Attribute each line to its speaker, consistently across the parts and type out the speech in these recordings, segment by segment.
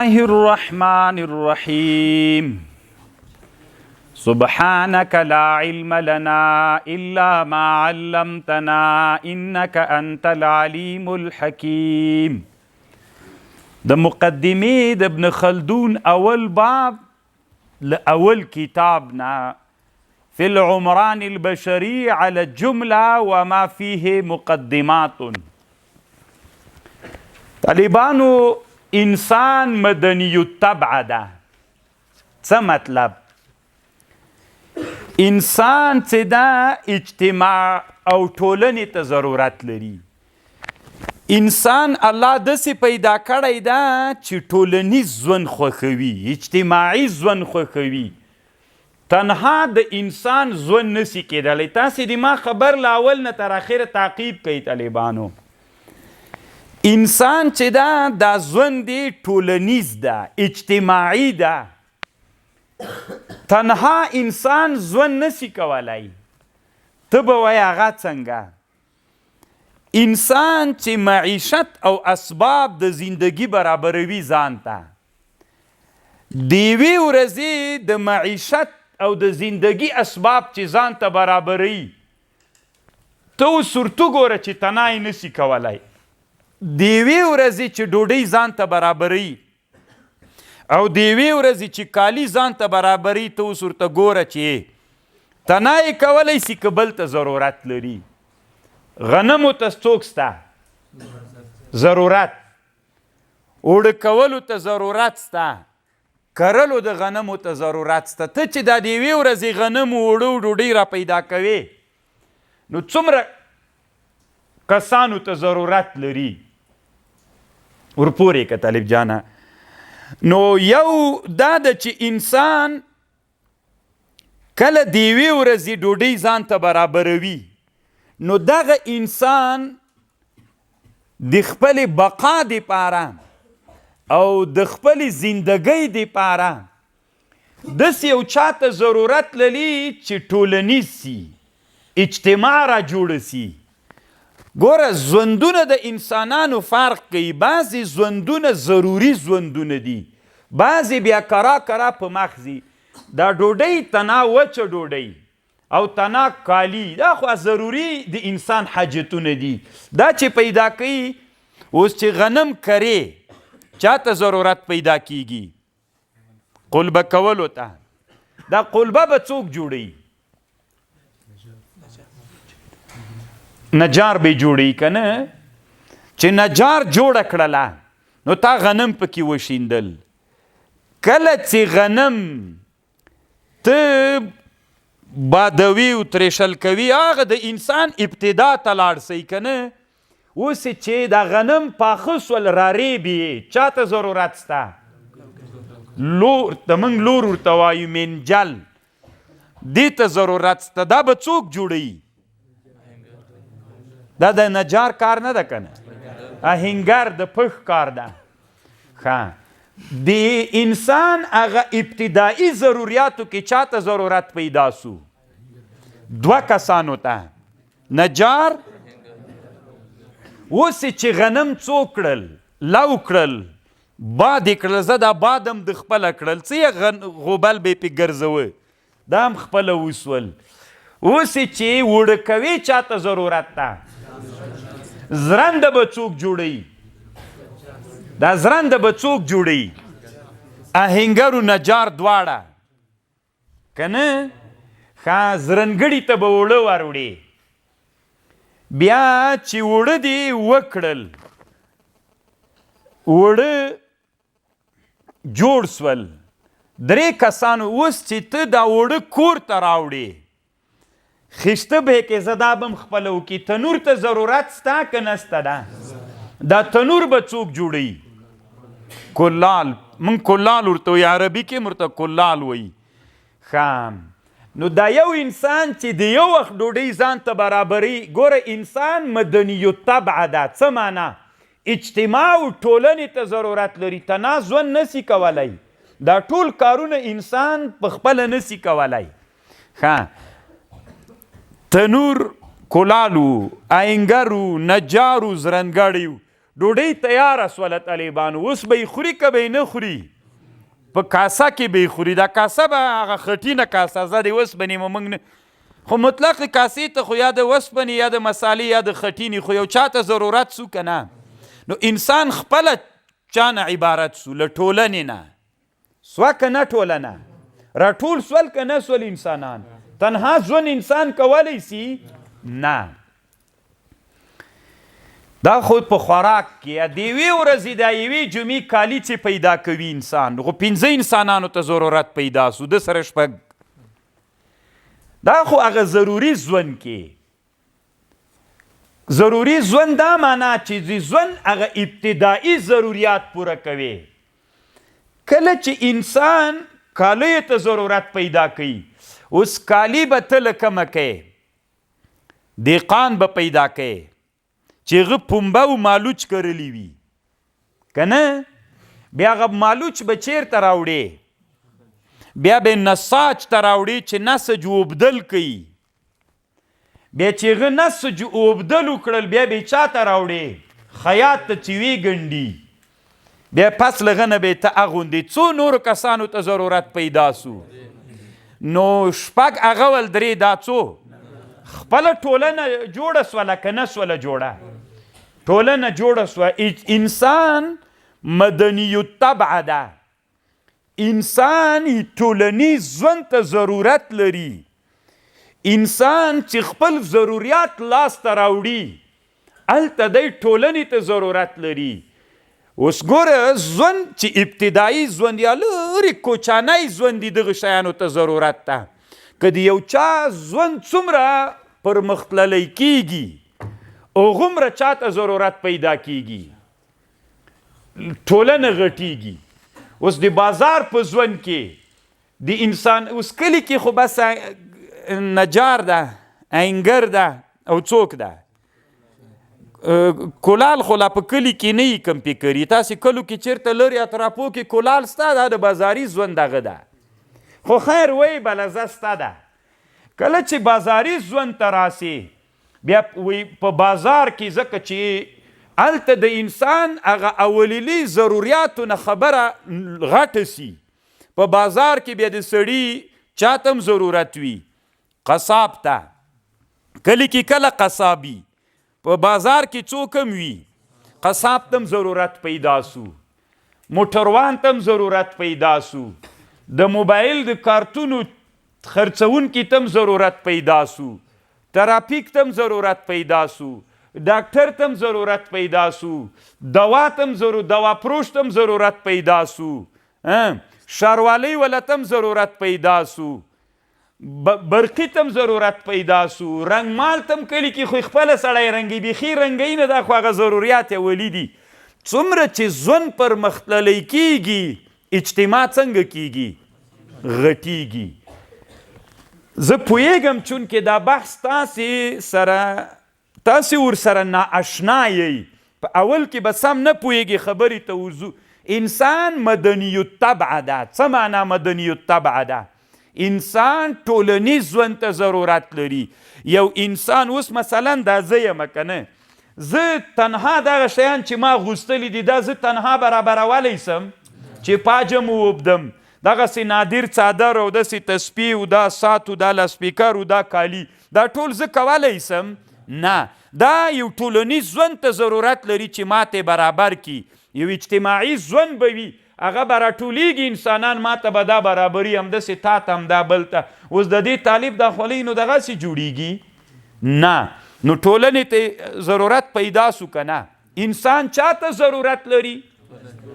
Speaker 1: الله الرحمن الرحيم سبحانك لا علم لنا إلا ما علمتنا إنك أنت العليم الحكيم. د مقدمې د ابن خلدون اول باب له اول کتاب نه في العمران البشري على الجملة وما فيه مقدمات. طالبانو انسان مدني الطبع ده. څه مطلب؟ انسان چې دا اجتماع او ټولنې ته ضرورت لري. انسان الله داسې پیدا کړی ده چې ټولنیز ژوند خوښوي، اجتماعي ژوند خوښوي. تنها د انسان ژوند نسی کېدلی. تاسې د ما خبر له اول نه تر اخره تعقیب کوئ طالبانو. انسان چې دا دا ژوند دی ټولنیز ده، اجتماعي ده. تنها انسان ژوند نسی کولای. ته به وایې هغه څنګه؟ انسان چې معیشت او اسباب د زندگی برابروي ځان ته، د یوې ورځې د معیشت او د زندگی اسباب چې ځان ته برابروي، ته اوس ورته وګوره چې تنها یې نسي کولای. د یوې ورځې چې ډوډۍ ځان ته برابروي او د یوې ورځې چې کالي ځان ته برابروي، ته اوس ورته ګوره چې تنها یې کولی سي که بل ته ضرورت لري. غنمو ته څوک سته ضرورت، اوړه کولو ته ضرورت سته، کرلو د غنمو ته ضرورت سته. ته چې دا د یوې ورځې غنمو اوړه او ډوډۍ را پیدا کوې، نو څومره کسانو ته ضرورت لري؟ ورپورې که طالب جانه. نو یو دا ده چې انسان کله د یوې ورځې ډوډۍ ځان ته برابروي، نو دغه انسان د خپلې بقا دپاره او د خپلې زندګۍ دپاره داسې یو چا ته ضرورت لري چې ټولنیز سي، اجتماع را جوړه سي. ګوره ژوندونه د انسانانو فرق کوي. بعضې ژوندونه ضروري ژوندونه دي، بعضې بیا کرا کرا په مخ ځي. دا ډوډۍ تنا وچه ډوډۍ او تنا کالی، دا خو ضروري د انسان حاجتونه دي. دا چې پیدا کوي، اوس چې غنم کرې چاته ضرورت پیدا کیږي؟ قلبه کولو ته. دا قلبه به څوک جوړوي؟ نجار به جوړوي که نه؟ چې نجار جوړه کړله نو تا غنم پکې وشیندل. کله چې غنم ته بادوي او تریشل کوي، هغه د انسان ابتدا ته لاړ سي که نه؟ اوس چې دا غنم پاخه سول رارېبي یې، چاته ضرورت سته؟ لور ته، موږ لور ورته وایو، منجل، دې ته ضرورت سته. دا به څوک جوړوي؟ دا د نجار کار نه ده که نه؟ آهنګر د پښ کار ده. ښه، د انسان هغه ابتدایي ضروریاتو کې چاته ضرورت پیدا سو؟ دوه کسانو ته، نجار. اوس چې غنم څوک کړل، لو کړل، باد یې کړل، زه دا باد هم د خپله کړل، څه یې غوبل به یې پې ګرځوه، دا هم خپله وسول. اوس چې اوړه کوې چاته ضرورت ده؟ زرنده به څوک جوړوي؟ دا زرنده به څوک جوړوي؟ آهنګر و نجار دواړه که نه؟ ښه، زرنګړي ته به اوړه وروړې. بیا چې اوړه دې وکړل، اوړه جوړ سول، درې کسانو. اوس چې ته دا اوړه کور ته راوړې، خیشته به یې کې، زه دا به هم خپله وکړي. تنور ته ضرورت سته که نه سته؟ ده دا تنور به څوک جوړوي؟ کلال. موږ کلال ورته وایو، عربي کې هم ورته کلال وایي. ښه، نو دا یو انسان چې د یو وخت ډوډۍ ځان ته برابروي، ګوره انسان مدني الطبع ده. څه معنا؟ اجتماع او ټولنې ته ضرورت لري، تنها ژوند نسی کولای. دا ټول کارونه انسان په خپله نسی کولای. ښه، تنور کلال و، آهنګر و، نجار و، زرنګړی و، ډوډۍ تیاره سوله طالبانو، اوس به یې خوري که به یې نه خوري؟ په کاسه کې به یې خوري. دا کاسه به هغه خټینه کاسه زه د اوسپنې مو موږ نه، خو مطلق کاسې ته خو یا د اوسپنې یا د مسالې یا د خټینې خو یو چاته ضرورت سو که نه؟ نو انسان خپله چا نه عبارت سو؟ له ټولنې نه سوه که نه؟ ټولنه راټول سول که نه سول؟ انسانان تنها ژوند انسان کولی سي؟ نه. دا خو په خوراک کې د یوې ورځې د یوې جمعې کالي چې پیدا کوي انسان، خو پنځه انسانانو ته ضرورت پیدا سو، ده سره شپږ. دا خو هغه ضروري ژوند کې ضروري ژوند، دا معنا چې د ژوند هغه ابتدایي ضروریات پوره کوي. کله چې انسان کالیو ته ضرورت پیدا کوي، اوس کالي به ته له کومه کوې؟ دیقان به پیدا کوي چې هغه پنبه او مالوچ کرلي وي که نه، بیا هغه مالوچ به چیرته راوړې؟ بیا به نساج ته راوړې چې نسج اوبدل کوي. بیا چې هغه نسج اوبدل وکړل، بیا به یې چا ته راوړې؟ خیاط ته چې ویې ګنډي، بیا پس له هغه نه به یې ته اغوندې. څو نورو کسانو ته ضرورت پیدا سو؟ نو شپږ هغه ول، درې دا څو؟ خپله ټولنه جوړه سوله که نه سوله جوړه؟ ټولنه جوړه سوه. انسان مدني الطبع ده، انسان ټولنیز ژوند ته ضرورت لري. انسان چې خپل ضروریات لاسته راوړي، هلته دی ټولنې ته ضرورت لري. اوس ګوره ژوند چې ابتدایي ژوند یا لرې کوچنی ژوند دی، دغه شیانو ته ضرورت ده. که د یو چا ژوند څومره پرمختللی کیږي، هغومره چا ته ضرورت پیدا کیږي، ټولنه غټیږي. اوس د بازار په ژوند کې د انسان، اوس کلي کې خو بس نجار ده، اینګر ده او څوک ده، کولال خو لا په کلي کې نه یي کم فکري. تاسې کلو کې چېرته لرې اطرافو کې کولال سته، دا د بازاري ژوند دغه ده، خو خیر وی بله زه سته ده. کله چې بازاري ژوند ته راسې، بیا وی په بازار کې، ځکه چې هلته د انسان هغه اولیني ضروریاتو نه خبره غټه سي. په بازار کې بیا د سړي چاته هم ضرورت وي، قصاب ته. کلي کې کله قصابي، په بازار کې څوک هم وي، قصاب ته هم ضرورت پیدا سو، موټروان ته هم ضرورت پیدا سو، د موبایل د کارتونو خرڅونکي ته هم ضرورت پیدا سو، ترافیک ته هم ضرورت پیدا سو، ډاکټر ته هم ضرورت پیدا سو، دوا ته هم ضرورت، دوا فروش ته هم ضرورت پیدا سو، ښاروالۍ وله ته هم ضرورت پیدا سو، برقي ته هم ضرورت پیدا سو، رنګ مال ته هم کلي کې خو خپله سړی رنګوي، بیخي رنګوي نه، دا خو هغه ضروریات اولي دي. څومره چې ژوند پرمختللی کیږي، اجتماع څنګه کیږي؟ غټیږي. زه پوهیږم چونکې دا بحث تاسې سره، تاسې ورسره نااشنا یئ، په اول کې به سم نه پوهیږئ، خبرې ته ورځو. انسان مدني الطبع ده. څه معنا مدني الطبع ده؟ انسان ټولنیز ژوند ته ضرورت لري. یو انسان اوس مثلا دا زه یم که نه، زه تنها دغه شیان چې ما غوستلي دي، دا زه تنها برابرولی سم چې پاجم ووبدم، دغسې نادر څادر او داسې تسپې او دا ساعت او دا لاسپیکر او دا کالي، دا ټول زه کولی سم؟ نه. دا یو ټولنیز ژوند ته ضرورت لري چې ماته برابر کړي. یو اجتماعي ژوند به وي، هغه به راټولېږي انسانان، ماته به دا برابري، همداسې تا ته، همدا بل ته. اوس د دې طالب دا خولۍ نو دغسې جوړېږي؟ نه. نو ټولنې ته ضرورت پیدا سو که نه؟ انسان چا ته ضرورت لري؟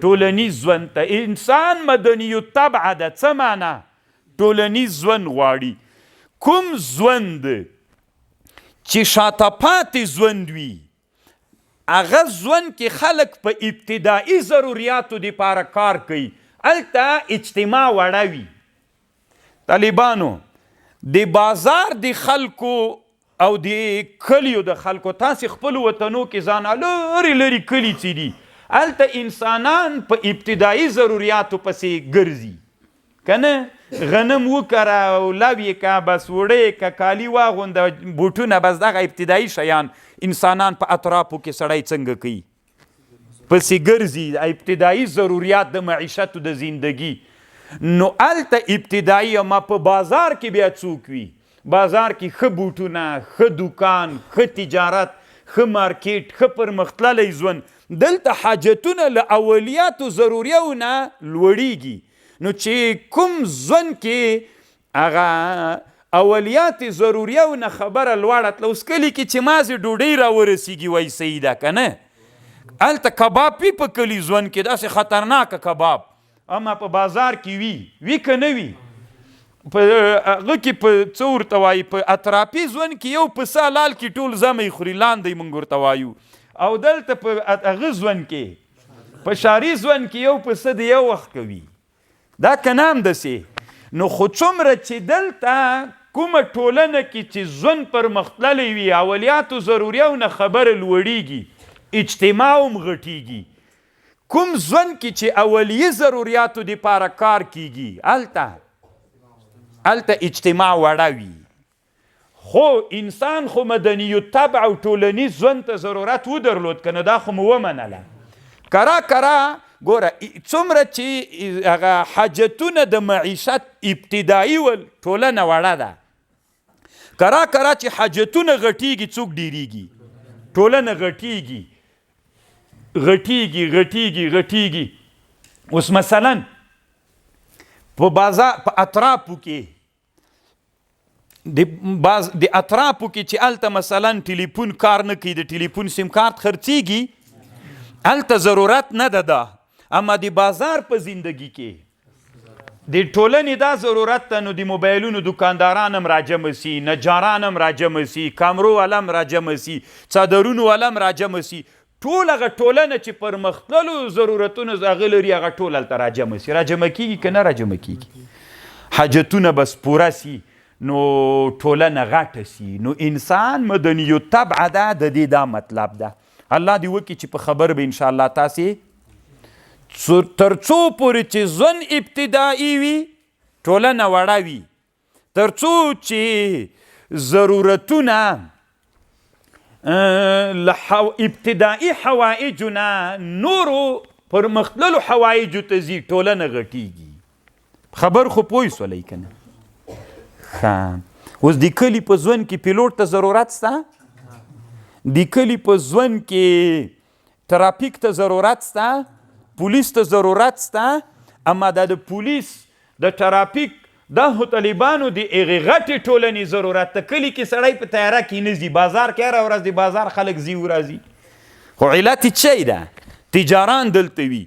Speaker 1: ټولنیز ژوند ته. انسان مدني الطبع ده. څه معنا؟ ټولنیز ژوند غواړي. کوم ژوند چې شاته پاتې ژوند وي، هغه ژوند کې خلک په ابتدایي ضروریاتو دپاره کار کوي، هلته اجتماع وړه وي. طالبانو د بازار د خلکو او د کلیو د خلکو، تاسې خپلو وطنو کې ځان لرې لرې کلي چې دي، هلته انسانان په ابتدایي ضروریاتو پسې ګرځي که نه؟ غنم وکره او لو یې که، بس اوړه یې که، کالي واغونده، بوټونه، بس دغه ابتدایي شیان انسانان په اطرافو کې سړی څنګه کوي؟ پسې ګرځي، ابتدایي ضروریات د معیشت د زندګي، نو هلته ابتدایي. اما په بازار کې بیا څوک وي؟ بازار کې ښه بوټونه، ښه دوکان، ښه تجارت، ښه مارکیټ، ښه پرمختللی ژوند، دلته حاجتونه له اولیاتو ضروریو نه لوړیږي. نو چې کوم ژوند کې هغه اولیات ضروریو نه خبره لوړه تله، اوس کلي کې چې مازې ډوډۍ راورسیږي وایي صحیح ده که نه، هلته کباب وي په کلي ژوند کې داسې خطرناکه کباب، اما په بازار کې وي، وي که نه وي؟ په هغه کې په څه ورته وایي، په اطرافي ژوند کې یو پسه حلال کې ټول زمی خوري، لاندی مونږ ورته وایو، او دلته په هغه ژوند کې، په ښاري ژوند کې یو پسه د یو وخت کوي دا که نه همداسې. نو خو څومره چې دلته کومه ټولنه کې چې ژوند پرمختللی وي، اولیاتو ضروریو نه خبره لوړیږي، اجتماع هم غټیږي. کوم ژوند کې چې اولیه ضروریاتو دپاره کار کیږي، هلته اجتماع وړه وي. خو انسان خو مدني الطبع او ټولنیز ژوند ته ضرورت ودرلود که نه، دا خو مو ومنله. کرا کرا ګوره څومره چې هغه حاجتونه د معیشت ابتدایي ول، ټولنه وړه ده. کرا کرا چې حاجتونه غټیږي، څوک ډیریږي؟ ټولنه غټیږي، غټیږي، غټیږي، غټیږي. اوس مثلا په بازار، په اطرافو کې د اطرافو کې چې هلته مثلا ټلیفون کار نه کوي، د ټلیفون سیم کارت خرڅیږي، هلته ضرورت نه ده دا. اما د بازار په زندگی کې د ټولنې دا ضرورت ده، نو د موبایلونو دکانداران هم راجمع سي، نجاران هم راجمع سي، کامرو والا هم راجمع سي، څادرونو والا هم راجمع سي، ټول هغه ټولنه چې پرمختللو ضرورتونو هغه لري، هغه ټول هلته راجمع سي. راجمع کیږي که نه راجمع کیږي؟ حاجتونه بس پوره سي، نو ټولنه غټه سي. نو انسان مدني الطبع ده، د دې دا مطلب ده. الله دې وکړي چې په خبر به انشاءالله تاسې تر څو پورې چې ژوند ابتدایي وي ټولنه وړه وي، تر څو چې ضرورتونه له ابتدایي حوایجو نه نورو پرمختللو حوایجو ته ځي، ټولنه غټیږي. خبر خو پوه سولئ که نه؟ ښه، اوس د کلي په ژوند کې پیلوټ ته ضرورت سته؟ د کلي په ژوند کې ترافیک ته ضرورت سته؟ پولیس ته ضرورت سته؟ اما دا د پولیس، د ترافیک، دا خو طالبانو د هغې غټې ټولنې ضرورت ته. کلي کې سړی په طیاره کې نه ځي، بازار کې هره ورځ د بازار خلک ځي او راځي، خو علت یې څه ده؟ تجاران دلته وي،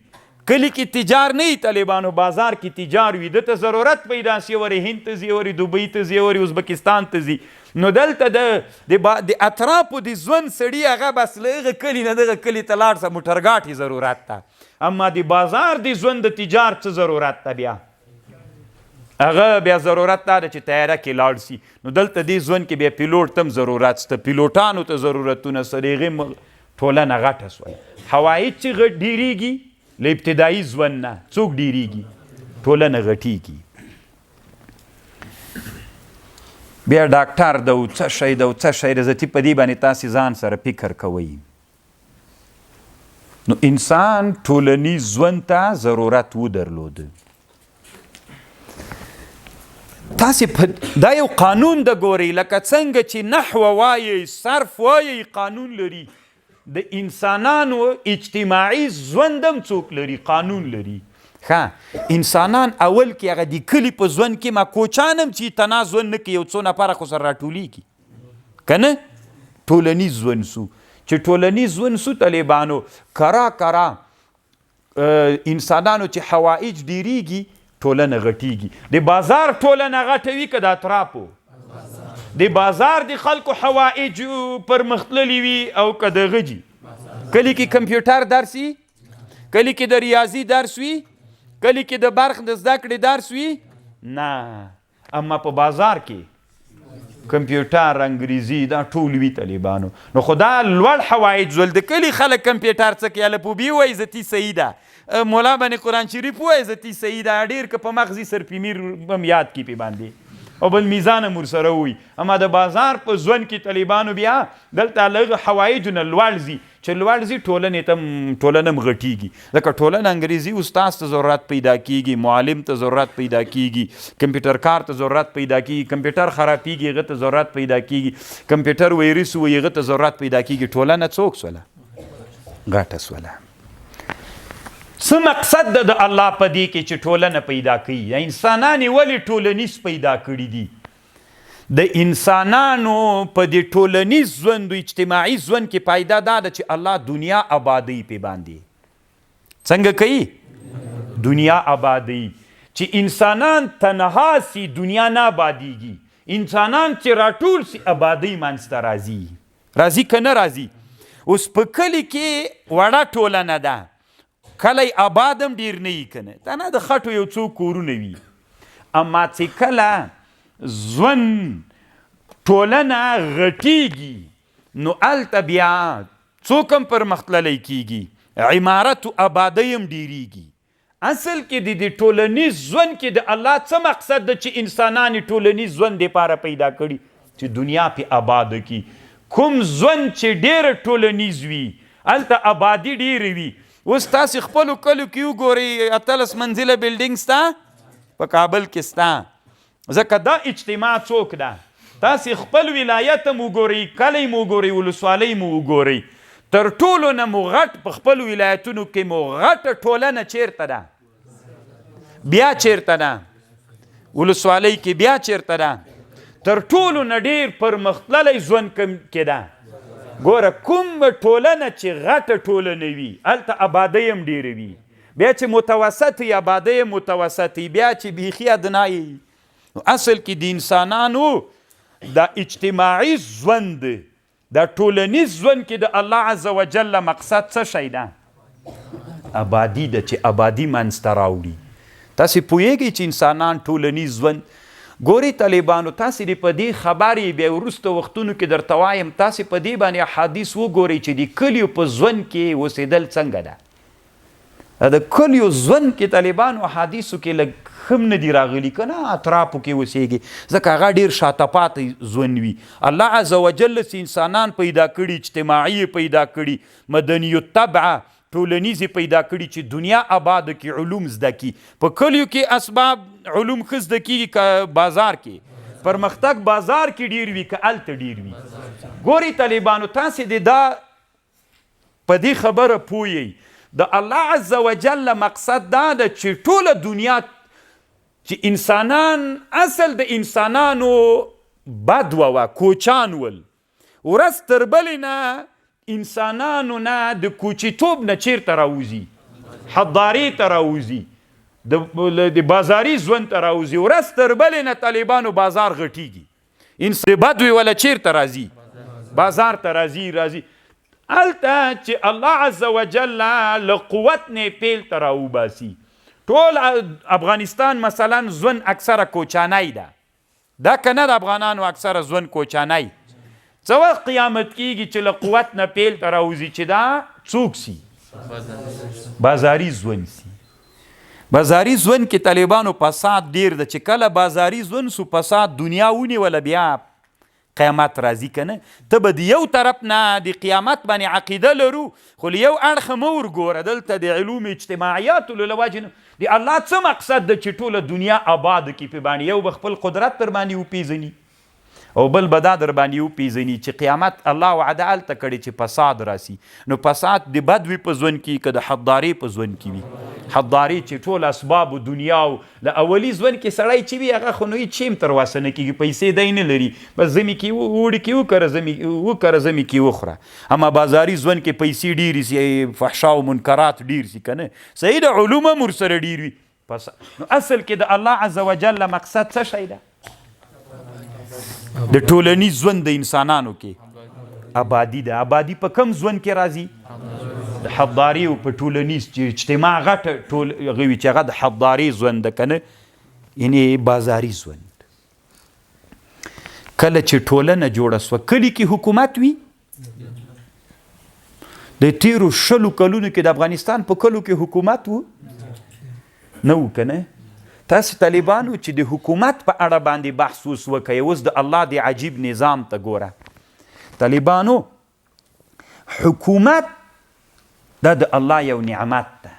Speaker 1: کلي کې تجار نه وي، طالبانو بازار کې تجار وي، ده ته ضرورت پیدا سي، ورې هند ته ځي، ورې دوبۍ ته ځي، ورې ازبکستان ته ځي. نو دلته د اطرافو د ژوند سړي هغه بس له هغه کلي نه دغه کلي ته لاړ سه، موټرګاټي ضرورت ده. اما د بازار د ژوند د تجار څه ضرورت ده؟ بیا هغه بیا ضرورت دا ده چې طیاره کې لاړ سي. نو دلته دې ژوند کې بیا پیلوټ ته هم ضرورت سته، پیلوټانو ته ضرورتونه سته، د هغې ټولنه غټه سوه. حوایج چې ډېرېږي له ابتدایي ژوند نه څوک ډېرېږي؟ ټولنه غټېږي. بیا ډاکټر ده او څه شی ده او څه شی ده، زه په دې باندې تاسې ځان سره فکر کوئ. نو انسان ټولنیز ژوند ته ضرورت و درلود. تاسې په دا یو قانون د ګورئ، لکه څنګه چې نحو وایئ، صرف وایئ، قانون لري. د انسانانو اجتماعي ژوند هم څوک لري؟ قانون لري. ښه، انسانان اول کې هغه د کلي په ژوند کې ما کوچان هم چې تنا ژوند نه کوي، یو څو نفره خو سره راټولیږي که نه؟ ټولنیز ژوند سو، چې ټولنیز ژوند سو طالبانو کرا کرا انسانانو چې حوایج ډیریږي، ټولنه غټیږي. د بازار ټولنه غټه وي که د اطرافو؟ د بازار د خلکو حوایج پرمختللي وي او که د غجي؟ کلي کې کمپیوټر درس وي، کلي کې د ریاضي درس وي، کلي کې د برق د زده کړې درس وي؟ نه. اما په بازار کې کمپیوټر، انګریزي، دا ټول وي طالبانو. نو خو دا لوړ حوایج ول. د کلي خلک کمپیوټر څه کوي؟ الفبې وایي زتی صحیح ده، مولا باندې قرآن شریف وایي زتی صحیح ده، ډېر که په مغزي سرپیمیر هم یاد کړي پې باندې. او بل میزان هم ورسره وي. اما د بازار په ژوند کې طالبانو بیا دلته لږ حوایجو نه لوړ ځي، چې لوړ ځي ټولنې ته ټولنه هم غټیږي، ځکه ټولنه انګریزي استاد ته ضرورت پیدا کیږي، معلم ته ضرورت پیدا کیږي، کمپیوټر کار ته ضرورت پیدا کیږي، کمپیوټر خرابیږي هغه ته ضرورت پیدا کیږي، کمپیوټر ویروس وي هغه ته ضرورت پیدا کیږي. ټولنه څوک سوله؟ غټه سوله. څه مقصد ده د الله په دې کې چې ټولنه پیدا کوي؟ انسانان یې ولې ټولنیز پیدا کړي دي؟ د انسانانو په دې ټولنیز ژوند او اجتماعي ژوند کې پایده دا ده چې الله دنیا آبادوي پې باندې. څنګه کوي؟ دنیا آبادوي. چې انسانان تنها سي دنیا نه آبادیږي، انسانان چې راټول سي آبادۍ منځته راځي. راځي که نه راځي؟ اوس په کلي کې وړه ټولنه ده، کلی آباد هم ډېر نه وي که نه، تنها د خټو یو څو کورونه وي. اما چې کله ژوند ټولنه غټیږي نو هلته بیا څوک هم پرمختللی کیږي، عمارت او آبادۍ هم ډېریږي. اصل کې د دې ټولنیز ژوند کې د الله څه مقصد ده چې انسانان یې ټولنیز ژوند دپاره پیدا کړي؟ چې دنیا پې آباده کړي. کوم ژوند چې ډېره ټولنیز وي هلته آبادي ډېره وي. اوس تاسې خپلو کلیو کې وګورئ، 18 منزله بلډینګ سته په کابل کې سته، ځکه دا اجتماع څوک ده؟ تاسې خپل ولایت هم وګورئ، کلی مو وګورئ، ولسوالۍ مو وګورئ، تر ټولو نه مو غټ په خپلو ولایتونو کې مو غټه ټولنه چیرته ده؟ بیا چیرته ده؟ ولسوالۍ کې بیا چیرته ده؟ تر ټولو نه ډیر پرمختللی ژوند کوم کې ده؟ ګوره کوم ټولنه چې غټه ټولنه وي هلته آبادۍ هم ډېره وي، بیا چې متوسط وي آبادۍ هم متوسط وي، بیا چې بیخي ادنا وي. نو اصل کې د انسانانو د اجتماعي ژوند، د ټولنیز ژوند کې د الله عز وجل مقصد څه شی ده؟ آبادي ده، چې آبادي منځته راوړي. تاسې پوهېږئ چې انسانان ټولنیز ژوند ګورئ طالبانو، تاسې دې په دې خبر یې، بیا وروسته وختونو کې درته وایم، تاسې په دې باندې احادیث وګورئ چې د کلیو په ژوند کې اوسېدل څنګه ده. د کلیو ژوند کې طالبانو احادیثو کې لږ ښه هم نه دي راغلي که نه اطرافو کې اوسېږي، ځکه هغه ډېر شاته پاتې ژوند وي. الله عز وجل چې انسانان پیدا کړي، اجتماعي یې پیدا کړي، مدني الطبع ټولنیز یې پیدا کړي چې دنیا آباده کړي، علوم زده کړي. په کلیو کې اسباب علوم ښه زده کېږي که بازار کې؟ پرمختګ بازار کې ډېر وي که هلته ډېر وي؟ ګورئ طالبانو، تاسې دې دا په دې خبره پوه یئ، د الله عز وجل مقصد دا ده چې ټوله دنیا چې انسانان اصل د انسانانو بد وه، کوچان ول، ورځ تر بلې نه انسانانو نه د کوچیتوب نه چیرته راوځي؟ حضارې ته راوځي، د بازاري ژوند ته راوځي. ورځ تر بلې نه طالبانو بازار غټیږي. انسان بدوي ولا چیرته راځي؟ بازار ته راځي، راځي. هلته چې الله عز وجل له قوت نه پیل ته راوباسي. ټول افغانستان مثلا ژوند اکثره کوچانای ده، دا که نه د افغانانو اکثره ژوند کوچانای. څه وخت قیامت کیږي چې له قوت نه پیل ته راوځي چې دا څوک سي؟ بازاري ژوند سي. بازاري ژوند کې طالبانو فساد ډیر ده، چې کله بازاري ژوند سو فساد دنیا ونیوله، بیا قیامت راځي که نه. ته به د یو طرف نه د قیامت باندې عقیده لرو، خو له یو اړخه مه ورګوره. دلته د علوم اجتماعیاتو له وجې نه د الله څه مقصد ده چې ټوله دنیا آباده کړي پې باندې. یو به خپل قدرت در باندې وپېژني او بل به دا در باندې وپېژني چې قیامت الله وعده هلته کړې چې فساد راسي. نو فساد د بدوي په ژوند کې که د حضارې په ژوند کې وي؟ حضارې چې ټول اسباب دنیا او له اولي ژوند کې سړی چې وي هغه خو نو هېڅ شی هم تر وسه نه کېږي، پیسې دی نه لري، بس زمي کې اوړي کې وکره، زمي وکره، زمي کې وخوره. اما بازاري ژوند کې پیسې ډېرې سي، فحشا او منکرات ډېر سي که نه، صحیح ده، علوم هم ورسره ډېر وي. پس نو اصل کې د الله عز وجل مقصد څه شی ده؟ د ټولنیز ژوند د انسانانو کې آبادي ده. آبادي په کوم ژوند کې راځي؟ د حضارې او په ټولنیز چې اجتماع غټه ټول هغه وي چې هغه د حضارې ژوند ده که نه، یعنې بازاري ژوند. کله چې ټولنه جوړه سوه، کلي کې حکومت وي. د تیرو 20 کلونو کې د افغانستان په کلو کې حکومت و نه و که نه؟ تاسو طالبانو چې د حکومت په اړه باندې بحث اوس وکړئ، اوس د الله د عجیب نظام ته ګوره طالبانو. حکومت دا د الله یو نعمت ده.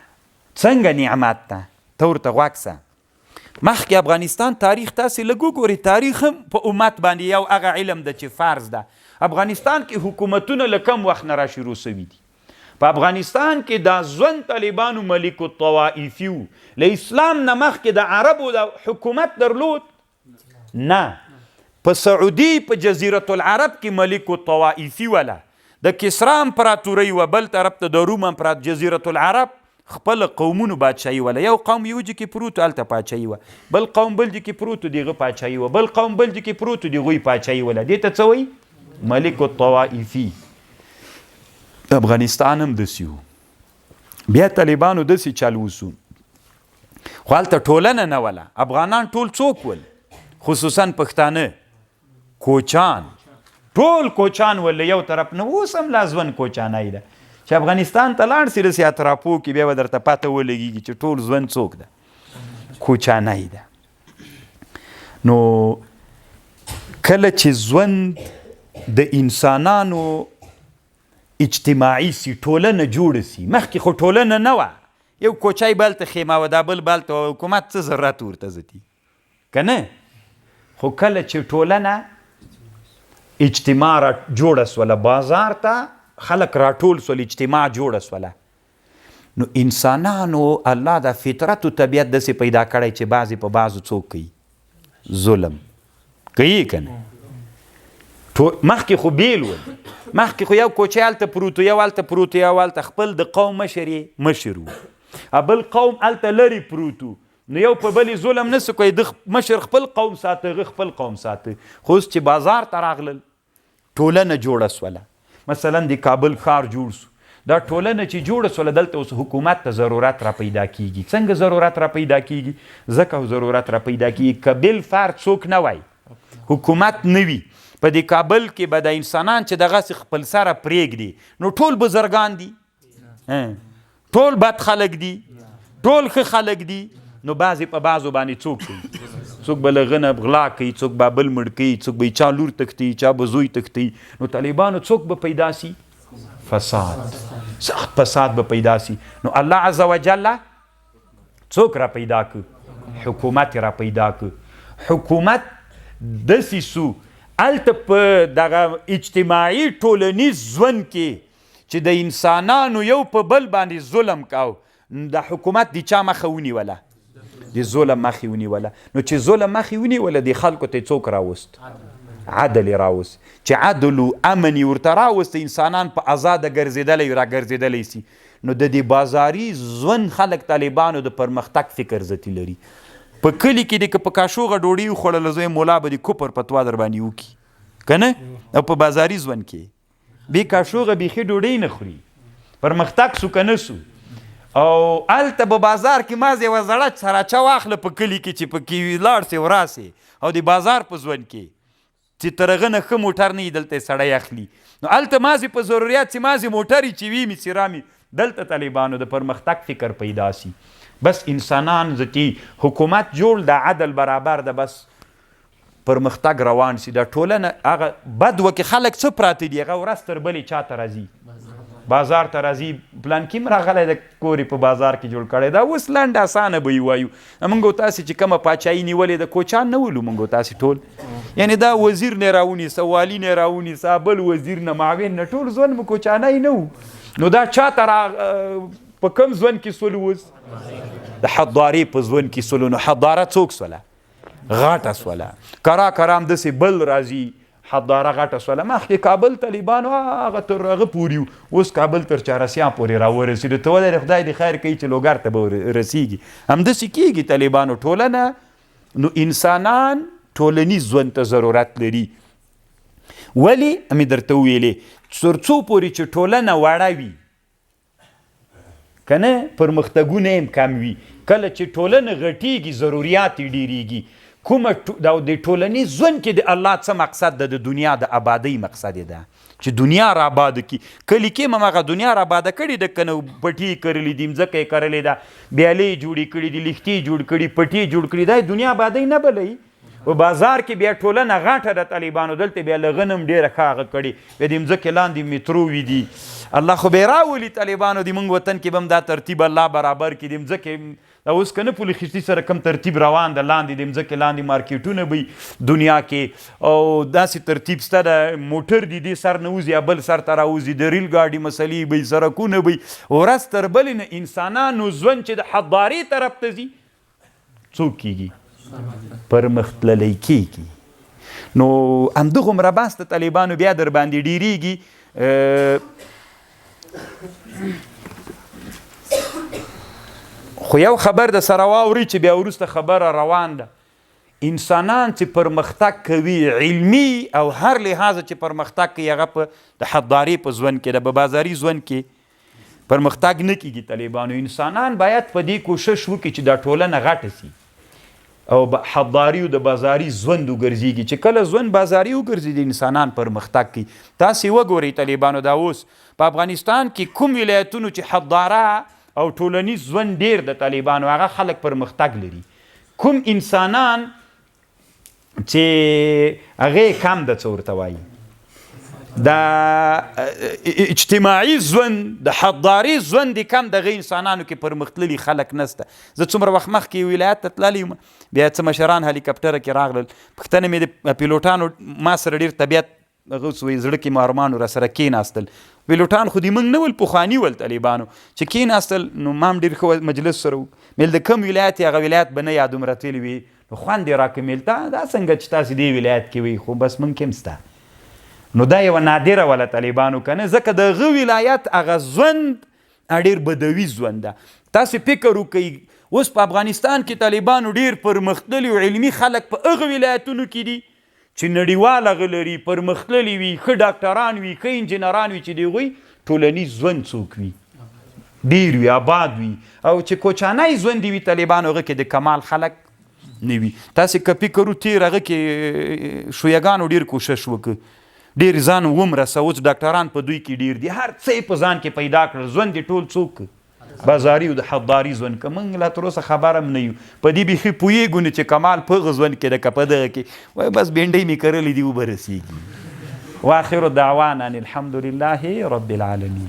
Speaker 1: څنګه نعمت ده؟ ته ورته غوږ سه. مخکې افغانستان تاریخ تاسې لږ وګورئ، تاریخ هم په امت باندې یو هغه علم ده چې فرض ده. افغانستان کې حکومتونه له کم وخت نه را شروع سوي دي. په افغانستان کې دا ژوند طالبانو ملک الطوائفي وو. له اسلام نه مخکې د عربو د حکومت درلود نه. په سعودي په جزیرة العرب کې ملک الطوائفي وله، د کسرا امپراتورۍ وه، بل طرف ته د روم امپرات جزیرة العرب خپل قومونو بادشاهي وله. یو قوم یو ځای کې پروت هلته پاچاهي وه، بل قوم بل ځای کې پروت د هغه پاچاهي وه، بل قوم بل ځای کې پروت د هغوی پاچاهي وله. دې ته څه وایي؟ ملک الطوائفي. افغانستان هم داسې و، بیا طالبانو داسې چل وسو، خو هلته ټولنه نه وله. افغانان ټول څوک ول؟ خصوصا پښتانه کوچان، ټول کوچان ول یو طرف نه. اوس هم لا ژوند کوچانای ده چې افغانستان ته لاړ سي داسې اطرافو کې بیا به درته پته ولګېږي چې ټول ژوند څوک ده، کوچانای ده. نو کله چې ژوند د انسانانو اجتماعي سي، ټولنه جوړه سي، مخکې خو ټولنه نه وه، یو کوچی به هلته خیمه وه، دا بل به هلته وه، حکومت څه ضرورت ورته ځتي که نه؟ خو کله چې ټولنه اجتماع را جوړه سوله، بازار ته خلک راټول سول، اجتماع جوړه سوله، نو انسانانو الله دا فطرت او طبیعت داسې پیدا کړی چې بعضې په بعضو څوک کوي ظلم کوي که نه؟ مخکې خو بیل ول، مخکې خو یو کوچی هلته پروت و، یو هلته پروت و، یو هلته، خپل د قوم مشر یې مشر و، بل قوم هلته لرې پروت و، نو یو په بل ظلم نه سو کوي، د مشر خپل قوم ساته، هغه خپل قوم ساته. خو اوس چې بازار ته راغلل، ټولنه جوړه سوله، مثلا د کابل ښار جوړ سو، دا ټولنه چې جوړه سوله، دلته اوس حکومت ته ضرورت را پیدا کیږي. څنګه ضرورت را پیدا کیږي؟ ځکه ضرورت را پیدا کیږي که بل فرد څوک نه وای، حکومت نه وي، په دې کابل کې به د انسانان چې دغسې خپل سره پرېږدي، نو ټول بزرګان دي، ټول بد خلک دي، ټول ښه خلک دي، نو بعضې په بعضو باندې څوک کوي، څوک به له هغه نه غلا کوي، څوک به بل مړ کوي، څوک به یې چا لور تښتوي، چا به زوی تښتوي. نو طالبانو څوک به پیدا سي؟ فساد، سخت فساد به پیدا سي. نو الله عز وجل څوک را پیدا کو؟ حکومت را پیدا کو. حکومت داسې سو هلته په دغه اجتماعي ټولنیز ژوند کې چې د انسانانو یو په بل باندې ظلم کاو، د حکومت د چا مخه ونیوله؟ د ظلم مخه ونیوله. نو چې ظلم مخه ونیوله، د خلکو ته څوک راوست؟ عدل یې راوست. چې عدل و امن یې ورته راوست، انسانان په ازاده ګرځېدلی را ګرځېدلی سي. نو د دې بازاري ژوند خلک طالبانو د پرمختګ فکر ځتي لري. په کلي کې دې که په کاشوغه ډوډۍ وخوړله، زوی مولا به دې کفر فتوا در باندې وکړي که نه؟ او په بازاري ژوند کې بې کاشوغه بیخي ډوډۍ نه خوري. پرمختګ سو که نه سو؟ او هلته به بازار کې مازې یوه زړه سراچه واخله په کلي کې چې پکې ولاړ سې وراسې، او د بازار په ژوند کې چې تر هغه نه ښه موټر نه وي دلته یې سړی اخلي. نو هلته مازې په ضروریات چې مازې موټر یې چې وي مې چې رامي، دلته طالبانو د پرمختګ فکر پیدا سي. بس انسانان ځکه حکومت جوړ د عدل برابر ده، بس پرمختګ روان سي. دا ټولنه هغه بد وکي خلک څه پراته دي، هغه ورځ تر بلې چا ته راځي؟ بازار ته راځي. پلان کې هم راغلی د کور یې په بازار کې جوړ کړی دا. اوس لنډ اسانه به یې وایو، موږ او تاسې چې کومه پاچاهي نیولې ده، کوچان نه ولو موږ او تاسې ټول، یعنې دا وزیر نه راونیسه، والي نه راونیسه، بل وزیر نه، معاون نه، ټول ژوند مو کوچانای نه وو. نو دا چا ته را په کوم ژوند کې سولو؟ اوس د حضارې په ژوند کې سولو. نو حضاره څوک سوله؟ غټه سوله. کرا کرام داسې بل راځي، حضاره غټه سوله. مخکې کابل طالبانو هغه تر هغه پورې وو، اوس کابل تر چارسیا پورې راورسېدو. ته ولرې خدای دې خیر کوي چې لوګر ته به رسېږي. همداسې کېږي طالبانو ټولنه. نو انسانان ټولنیز ژوند ته ضرورت لري. ولې مې درته وویلې، تر څو پورې چې ټولنه وړه وي که نه، پرمختګونه یې هم کم وي. کله چې ټولنه غټېږي، ضروریات یې ډېرېږي. کومه او د ټولنیز ژوند کې د الله څه مقصد ده؟ د دنیا د آبادۍ مقصد یې ده چې دنیا را آباد کړي. کلي کې هم هغه دنیا را آباده کړې ده که نه؟ پټي یې کرلي دي، مځکه یې کرلې ده، بیالې یې جوړې کړي دي، لښتي یې جوړ کړي، پټي یې جوړ کړي، دا یې دنیا آبادۍ نه بلوي. په بازار کې بیا ټولنه غټه ده طالبانو، دلته بیا له غنم ډېره ښه هغه کړې، بیا د مځکې لاندې متروې دي. الله خو به یې راولي طالبانو، د موږ وطن کې به هم دا ترتیب الله برابر کړي. د مځکې دا اوس کنه پولي خشتي سره کم ترتیب روان ده، لاندې د مځکې لاندې مارکیټونه به دنیا کې او داسې ترتیب سته، د موټر دي دې سر نه وځي یا بل سر ته راوځي، د ریل ګاډي مسلې به، سرکونه به، ورځ تر بلې نه انسانانو ژوند چې د حضارې طرف ته ځي څوک کیږي؟ پرمختللی کیږي. نو همدغومره بحث د طالبانو بیا در باندې ډیریږي. خو یو خبر د سره واوري چې بیا وروسته خبره روان ده. انسانان چې پرمختګ کوي علمي او هر لحاظ چې پرمختګ کوي، هغه په د حدارې په ژوند کې ده، په بازاري ژوند کې پرمختګ نه کیږي. طالبانو انسانان باید په دې کوشش وکړي چې دا ټولنه غټه سي او حضاري او د بازاري ژوند وګرځېږي. چې کله ژوند بازاري وګرځي، د انسانان پرمختګ کوي. تاسې وګورئ طالبانو، دا اوس په افغانستان کې کوم ولایتونو چې حضاره او ټولنیز ژوند ډیر د طالبانو، هغه خلک پرمختګ لري. کوم انسانان چې هغه کم د څه ورته وایي، د اجتماعي ژوند د حضاري ژوند د کم، دغه انسانانو کې پرمختللي خلک نسته. زه څومره وخت مخکې یو ولایت ته تللی وم، بیا څه مشران هلیکاپټره کې راغلل، پوښتنه مې د پیلوټانو ما سره ډېر طبیعت هغه څه وایي، زړه کې مو ارمان و، راسره کېناستل. پیلوټان خو دې موږ نه ول، پخواني ول طالبانو. چې کېناستل نو ما هم ډېر ښه مجلس سره وکړ. مې د کوم ولایت یې، هغه ولایت به نه یادوم، راته ویلي وي، نو خوند یې راکړ. مې تا دا څنګه چې تاسې دې ولایت کې وئ، خو بس موږ کې هم سته. نو دا یوه نادره وله طالبانو که نه، ځکه د هغه ولایت هغه ژوند ډېر بدوي ژوند ده. تاسې فکر وکړئ اوس په افغانستان کې طالبانو ډېر پرمختللي او علمي خلک په هغه ولایتونو کې دي چې نړیوال هغه لري، پرمختللي وي، ښه ډاکټران وي، ښه انجینران وي، چې د هغوی ټولنیز ژوند څوک وي، ډېر وي، آباد وي. او چې کوچانی ژوند وي طالبانو، هغه کې د کمال خلک نه وي. تاسې که فکر وکړو تېر هغه کې شویګانو ډېر کوشش وکړ، ډېر ځان ومرسه، اوس ډاکټران په دوی کې ډېر دي، هر څه یې په ځان کې پیدا کړل، ژوند یې ټول څوک بازاري او د حداري ژوند. که موږ لا تر اوسه خبر هم نه یو، په دې بیخي پوهېږو نه چې کمال په هغه ژوند کې ده که په دغه کې. وایي بس بېنډۍ مې کرلې دي، وبه رسېږي. واخر دعوانا ان الحمد لله رب العالمین.